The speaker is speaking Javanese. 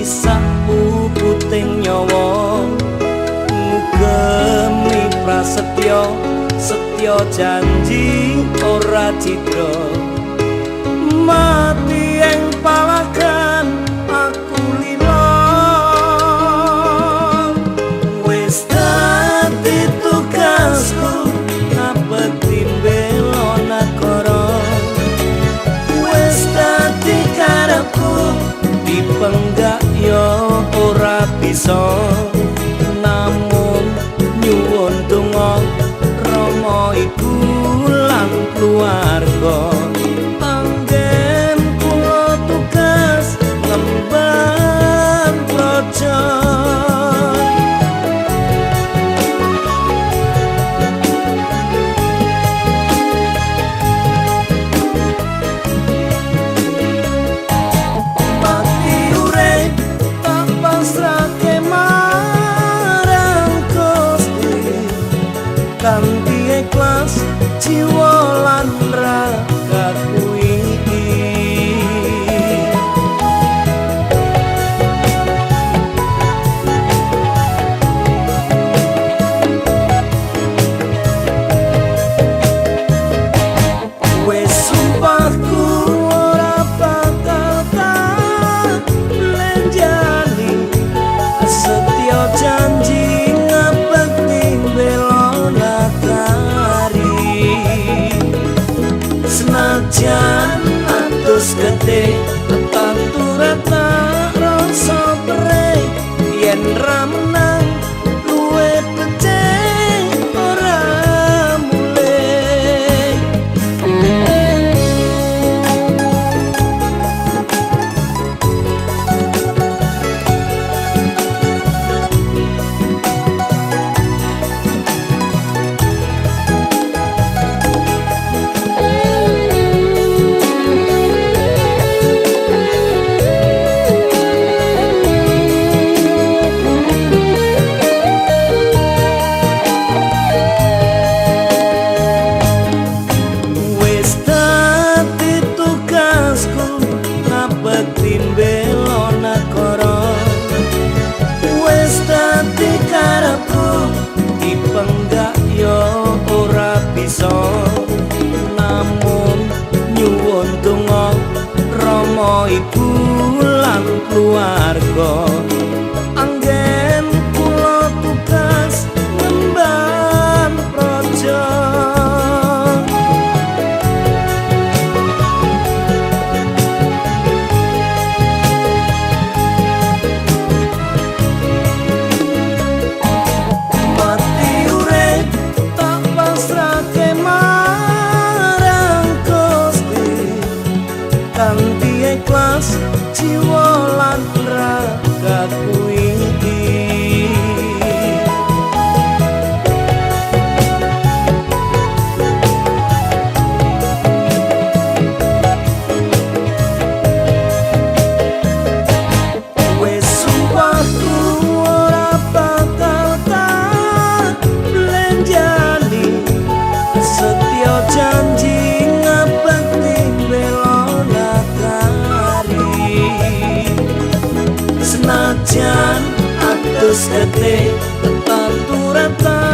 Nganti sapuputing nyawa ngugemi prasetyo setya janji ora cidra mati ing palagan aku lila wis dadi tugasku ngabekti bela nagara wis dadi karepku dipenggak yo ora bisa namung nyuwun donga rama ibu lan keluarga anggen kula tugas ngemban praja. Mati urip tak pasrahke marang Gusti kanthi ikhlas jiwa lan ragaku iki. Wis sumpahku ora bakal tak lenjani setya janji ngabekti bela nagari senajan atus gede tetanturan tak rasa perih yen ra menang luwe becik ora mulih. Wis dadi tugasku ngabekti bela nagara wis dadi karepku dipenggak yo ora bisa namung nyuwun donga rama ibu lan keluarga anggen kula tugas ngemban praja. Mati urip tak pasrahke marang Gusti kanthi ikhlas jiwa lan ragaku iki. Wis sumpahku ora bakal tak lenjani setya janji ngabekti bela nagari senajan atus gede tetanturan tak